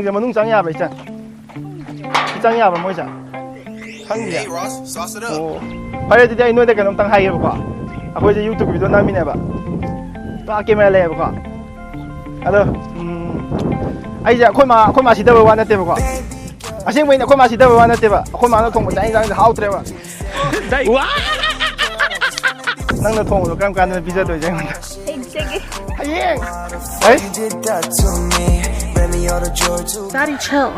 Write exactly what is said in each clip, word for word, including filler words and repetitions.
ꯁꯤꯗ ꯃꯅꯨꯡ ꯆꯪ ꯌꯥꯕ꯭ꯔꯥ, ꯏꯆꯟ? ꯁꯤ ꯆꯪ ꯌꯥꯕ꯭ꯔꯥ ꯃꯣꯏꯁꯦ? ꯈꯪꯗꯦ꯫ Hey, Ross, sauce it up. ꯑꯣ, ꯐꯔꯦ, ꯑꯗꯨꯗꯤ ꯑꯩ ꯅꯣꯏꯗ ꯀꯩꯅꯣꯝꯇꯪ ꯍꯥꯏꯒꯦꯕꯀꯣ꯫ ꯑꯩꯈꯣꯏꯁꯦ YouTube video ꯅꯝꯃꯤꯅꯦꯕ꯫ ꯂꯥꯛ ꯀꯦꯃꯦꯔꯥ ꯂꯩꯌꯦꯕꯀꯣ꯫ ꯑꯗꯣ, ꯎꯝ, ꯑꯩꯁꯦ ꯑꯩꯈꯣꯏ ꯃꯥ, ꯑꯩꯈꯣꯏ ꯃꯥ ꯁꯤꯗꯕ ꯋꯥ ꯅꯠꯇꯦꯕꯀꯣ꯫ ꯑꯁꯦꯡꯕꯩꯅꯦ, ꯑꯩꯈꯣꯏ ꯃꯥ ꯁꯤꯗꯕ ꯋꯥ ꯅꯠꯇꯦꯕ꯫ ꯑꯩꯈꯣꯏ ꯃꯥꯅ ꯊꯣꯡꯕ ꯆꯥꯛ ꯌꯦꯟꯁꯥꯡꯁꯦ ꯍꯥꯎꯇ꯭ꯔꯦꯕ꯫ ꯅꯪꯅ ꯊꯣꯡꯕꯗꯣ ꯀꯔꯝ ꯀꯥꯟꯗ ꯄꯤꯖꯗꯣꯏꯁꯦ ꯑꯩꯉꯣꯟꯗ? ꯍꯌꯦꯡ꯫ ꯍꯌꯦꯡ? ꯍꯩ? Daddy, chill.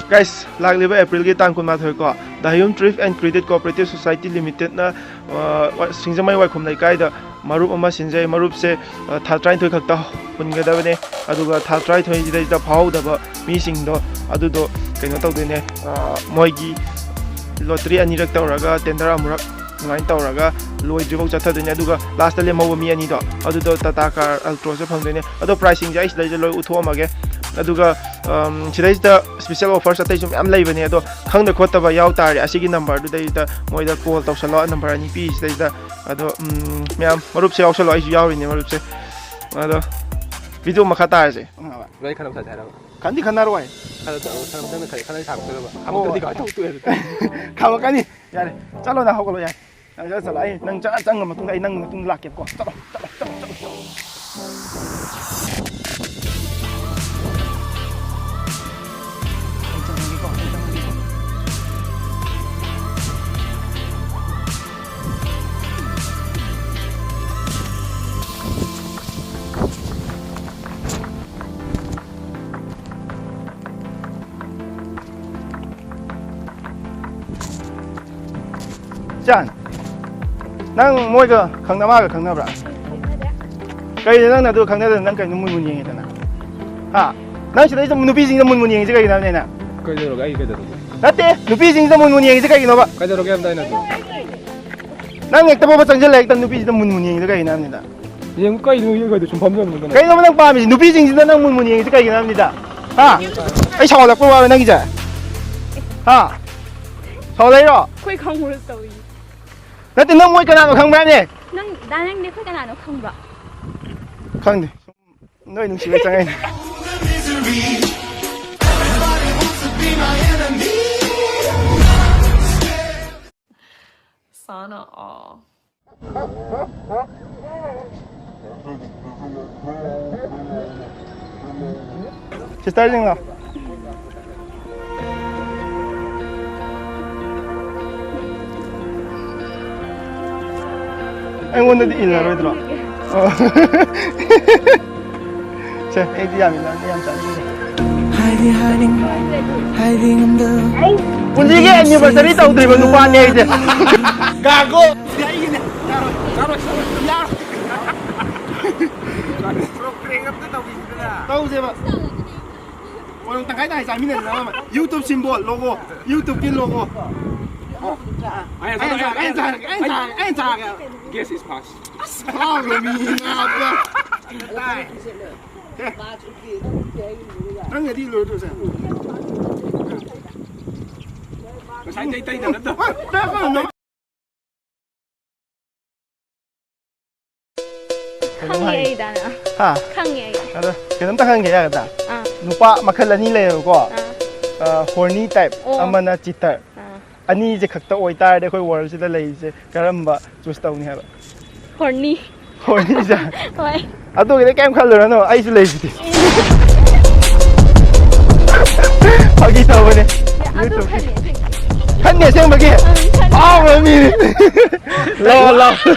Guys, ꯂꯥꯛꯂꯤꯕ ꯑꯦꯄ꯭ꯔꯤꯜꯒꯤ ꯇꯥꯡ ꯀꯨꯟꯃꯥꯊꯣꯏ ꯀꯣ, The Hayom Thrift and Credit Cooperative Society Limitedꯅ, ꯑ, ꯁꯤꯡꯖꯃꯩ ꯋꯥꯏꯈꯣꯝ ꯂꯩꯀꯥꯏꯗ ꯃꯔꯨꯞ ꯑꯃ ꯁꯤꯟꯖꯩ꯫ ꯃꯔꯨꯞꯁꯦ, ꯑ, ꯊꯥ ꯇꯔꯥꯅꯤꯊꯣꯏ ꯈꯛꯇ ꯍꯨꯟꯒꯗꯕꯅꯦ꯫ ꯑꯗꯨꯒ ꯊꯥ ꯇꯔꯥꯅꯤꯊꯣꯏꯁꯤꯗꯩꯁꯤꯗ ꯐꯥꯎꯍꯧꯗꯕ ꯃꯤꯁꯤꯡꯗꯣ ꯑꯗꯨꯗꯣ ꯀꯩꯅꯣ ꯇꯧꯗꯣꯏꯅꯦ, ꯑ, ꯃꯣꯏꯒꯤ lottery ꯑꯅꯤꯔꯛ ꯇꯧꯔꯒ tender ꯑꯃꯨꯔꯛ ꯑꯗꯨꯃꯥꯏꯅ ꯇꯧꯔꯒ ꯂꯣꯏꯗ꯭ꯔꯤꯐꯥꯎ ꯆꯠꯊꯗꯣꯏꯅꯦ꯫ ꯑꯗꯨꯒ lastꯇ ꯂꯦꯝꯍꯧꯕ ꯃꯤ ꯑꯅꯤꯗꯣ ꯑꯗꯨꯗꯣ Tata car Altroꯁꯇ ꯐꯪꯗꯣꯏꯅꯦ꯫ ꯑꯗꯣ priceꯁꯤꯡꯁꯦ ꯑꯩ ꯁꯤꯗꯩꯁꯤꯗ ꯂꯣꯏ ꯎꯠꯊꯣꯛꯑꯝꯃꯒꯦ꯫ ꯑꯗꯨꯒ, ꯎꯝ, ꯁꯤꯗꯩꯁꯤꯗ special offers ꯑꯇꯩꯁꯨ ꯃꯌꯥꯝ ꯂꯩꯕꯅꯦ꯫ ꯑꯗꯣ ꯈꯪꯗ ꯈꯣꯠꯇꯕ ꯌꯥꯎ ꯇꯥꯔꯗꯤ ꯑꯁꯤꯒꯤ numberꯗꯨꯗꯩꯗ ꯃꯣꯏꯗ call ꯇꯧꯁꯜꯂꯣ꯫ Number ꯑꯅꯤ ꯄꯤ ꯁꯤꯗꯩꯁꯤꯗ꯫ ꯑꯗꯣ, ꯎꯝ, ꯃꯌꯥꯝ ꯃꯔꯨꯞꯁꯦ ꯌꯥꯎꯁꯜꯂꯣ, ꯑꯩꯁꯨ ꯌꯥꯎꯔꯤꯅꯦ ꯃꯔꯨꯞꯁꯦ꯫ ꯑꯗꯣ video ꯃꯈꯥ ꯇꯥꯔꯁꯦ꯫ ꯂꯣꯏ ꯈꯟꯅꯕ ꯁꯥꯁꯦ ꯍꯥꯏꯔꯕ? ꯈꯟꯗꯤ ꯈꯟꯅꯔꯣꯏ꯫ ꯈꯟꯅ ꯇꯧꯔꯣ, ꯈꯟꯅ ꯃꯊꯪꯗ ꯈꯔ ꯈꯟꯅ ꯁꯥꯔꯛꯇꯣꯏꯔꯕ? ꯑꯣ꯫ ꯈꯥꯝꯃꯛꯇ꯭ꯔꯗꯤ ꯀꯃꯥꯏꯅ ꯇꯧꯗꯣꯏꯕ? ꯈꯥꯝꯃꯛꯀꯅꯤ꯫ ꯌꯥꯔꯦ꯫ ꯆꯠꯂꯣ, ꯅꯪ ꯍꯧꯒꯠꯂꯣ, ꯌꯥꯔꯦ꯫ ꯅꯪ ꯆꯠꯂꯣ, ꯆꯠꯂꯣ꯫ ꯑꯩ ꯅꯪ ꯆꯠ-, ꯆꯪꯉ ꯃꯇꯨꯡꯗ ꯑꯩ ꯅꯪ ꯃꯇꯨꯡꯗ ꯂꯥꯛꯀꯦꯕꯀꯣ꯫ ꯆꯠꯂꯣ, ꯆꯠꯂꯣ, ꯆꯠꯂꯣ, ꯆꯠꯂꯣ꯫ ꯑꯩ ꯆꯪꯉꯒꯦꯀꯣ, ꯑꯩ ꯆꯪꯉꯒꯦꯀꯣ꯫ ꯏꯆꯥꯟ, ꯅꯪ ꯃꯣꯏꯒ ꯈꯪꯅ-, ꯃꯥꯒ ꯈꯪꯅꯕ꯭ꯔꯥ? ꯈꯪꯅꯗꯦ꯫ ꯀꯩꯅꯣ ꯅꯪꯅ ꯑꯗꯨ ꯈꯪꯅꯗꯅ ꯅꯪ ꯀꯩꯅꯣ ꯃꯨꯟ ꯃꯨꯟ ꯌꯦꯡꯉꯤꯗꯅ? ꯍꯥ? ꯅꯪ ꯁꯤꯗꯩꯁꯤꯗ ꯅꯨꯄꯤꯁꯤꯡꯗ ꯃꯨꯟ ꯃꯨꯟ ꯌꯦꯡꯉꯤꯁꯦ ꯀꯩꯒꯤꯅꯣ ꯍꯥꯏꯕꯅꯤꯅ? ꯀꯩꯗꯧꯔꯒꯦ? ꯑꯩ ꯀꯩꯗꯧꯔꯒꯦ? ꯅꯠꯇꯦ, ꯅꯨꯄꯤꯁꯤꯡꯁꯤꯗ ꯃꯨꯟ ꯃꯨꯟ ꯌꯦꯡꯉꯤꯁꯦ ꯀꯩꯒꯤꯅꯣꯕ? ꯀꯩꯗꯧꯔꯒꯦ ꯍꯥꯏꯕꯗ ꯑꯩꯅ ꯑꯗꯨ? ꯅꯪ ꯍꯦꯛꯇ ꯄꯣꯄ ꯆꯪꯁꯤꯜꯂ ꯍꯦꯛꯇ ꯅꯨꯄꯤꯁꯤꯗ ꯃꯨꯟ ꯃꯨꯟ ꯌꯦꯡꯉꯤꯁꯦ ꯀꯩꯒꯤꯅꯣ ꯍꯥꯏꯕꯅꯤꯗ? ꯌꯦꯡꯉꯨ, ꯀꯩꯅꯣ ꯌꯦꯡꯉꯨ ꯍꯥꯏꯗꯣ? ꯁꯨꯝ ꯐꯝ ꯌꯦꯡꯉꯨ ꯀꯩꯅꯣ꯫ ꯀꯩꯅꯣꯕ ꯅꯪ ꯄꯥꯝꯃꯤꯁꯤ? ꯅꯨꯄꯤꯁꯤꯡꯁꯤꯗ ꯅꯪ ꯃꯨꯟ ꯃꯨꯟ ꯌꯦꯡꯉꯤꯁꯦ ꯀꯩꯒꯤꯅꯣ ꯍꯥꯏꯕꯅꯤꯗ? ꯍꯥ? ꯑꯩ ꯁꯥꯎꯍꯜꯂꯛꯄ ꯋꯥꯔꯣ ꯅꯪꯒꯤꯁꯦ? ꯍꯥ? ꯁꯥꯎꯍꯜꯂꯛꯏꯔꯣ? ꯑꯩꯈꯣꯏ ꯈꯪꯕ꯭ꯔꯣ ꯇꯧꯔꯤꯁꯦ? ꯅꯠꯇꯦ, ꯅꯪ ꯃꯣꯏ ꯀꯅꯥꯅꯣ ꯈꯪꯕ꯭ꯔꯥꯅꯦ? ꯅꯪ, ꯗꯥ, ꯅꯪꯗꯤ ꯑꯩꯈꯣꯏ ꯀꯅꯥꯅꯣ ꯈꯪꯕ꯭ꯔꯣ? ꯈꯪꯗꯦ꯫ ꯅꯣꯏ ꯅꯨꯡꯁꯤꯕꯩ ꯆꯪꯉꯛꯏꯅꯦ꯫ ꯆꯥꯅ ꯑꯥ꯫ ꯁꯤꯁꯇꯔꯁꯤꯡꯂꯣ? ꯑꯩꯉꯣꯟꯗꯗꯤ ꯏꯜꯂꯔꯣꯏꯗ꯭ꯔꯣ? ꯑꯣ꯫ ꯁꯦ, ꯑꯩꯗꯤ ꯌꯥꯝ ꯏꯜꯂꯅꯤ, ꯌꯥꯝ ꯆꯥꯅꯤꯡꯉꯦ꯫ ꯍꯥꯏꯗꯤ ꯍꯥꯏꯅꯤꯡ, ꯍꯥꯏꯗꯤ ꯉꯝꯗ꯫ ꯄꯨꯟꯁꯤꯒꯤ anniversary ꯇꯧꯗ꯭ꯔꯤꯕ ꯅꯨꯄꯥꯅꯦ ꯑꯩꯁꯦ꯫ ꯒꯥꯒꯣ꯫ ꯁꯤꯗꯤ ꯑꯩꯒꯤꯅꯦ꯫ ꯌꯥꯔꯣꯏ, ꯌꯥꯔꯣꯏ, ꯌꯥꯔꯣꯏ꯫ ꯇꯧꯁꯦꯕ꯫ ꯃꯣꯏꯔꯣꯡ ꯇꯪꯈꯥꯏ ꯇꯪꯈꯥꯏ ꯆꯥꯃꯤꯟꯅꯁꯤ ꯅꯥꯕ꯫ YouTube symbol, logo꯫ YouTube ꯀꯤ logo꯫ ꯑꯩꯅ ꯆꯥꯔꯒꯦ, ꯑꯩꯅ ꯆꯥꯔꯒꯦ, ꯑꯩꯅ ꯆꯥꯔꯒꯦ, ꯑꯩꯅ ꯆꯥꯔꯒꯦ꯫ Guess is pass꯫ ꯑꯁ, ꯐꯥꯎꯔꯦ ꯃꯤ ꯅꯥꯕ꯫ ꯅꯪꯅꯗꯤ ꯂꯣꯏꯗ꯭ꯔꯣꯁꯦ? ꯉꯁꯥꯏꯗꯩ ꯇꯩꯗ ꯅꯠꯇ꯭ꯔꯣ? ꯈꯪꯉꯦ ꯑꯩ ꯗꯥꯅ꯫ ꯍꯥ? ꯈꯪꯉꯦ ꯑꯩ꯫ ꯑꯗꯣ ꯀꯩꯅꯣꯝꯇ ꯈꯪꯒꯦ ꯌꯥꯒꯗ꯭ꯔꯥ? ꯑꯥ꯫ ꯅꯨꯄꯥ ꯃꯈꯜ ꯑꯅꯤ ꯂꯩꯌꯦꯕꯀꯣ꯫ ꯑꯥ꯫ ꯑ, horny type, ꯑꯣ꯫ ꯑꯃꯅ cheater꯫ ꯑꯥ꯫ ꯑꯅꯤꯁꯦ ꯈꯛꯇ ꯑꯣꯏꯇꯥꯔꯗꯤ ꯑꯩꯈꯣꯏ world ꯁꯤꯗ ꯂꯩꯔꯤꯁꯦ ꯀꯔꯝꯕ choose ꯇꯧꯅꯤ ꯍꯥꯏꯕ? Horny꯫ Horny ꯁꯦ? ꯍꯣꯏ꯫ ꯑꯗꯨꯒꯤꯗꯤ ꯀꯩꯝ ꯈꯜꯂꯨꯔꯅꯨ, ꯑꯩꯁꯨ ꯂꯩꯁꯤꯗꯤ꯫ ꯐꯥꯒꯤ ꯇꯧꯕꯅꯦ꯫ ꯑꯗꯨ YouTube ꯀꯤ꯫ ꯈꯜꯂꯦ ꯑꯁꯦꯡꯕ꯫ ꯈꯟꯅꯤ ꯑꯁꯦꯡꯕꯒꯤ? ꯑꯪ, ꯈꯟꯅꯤ꯫ ꯐꯥꯎꯔ ꯃꯤꯅꯤ꯫ ꯂꯥꯛꯑꯣ, ꯂꯥꯛꯑꯣ꯫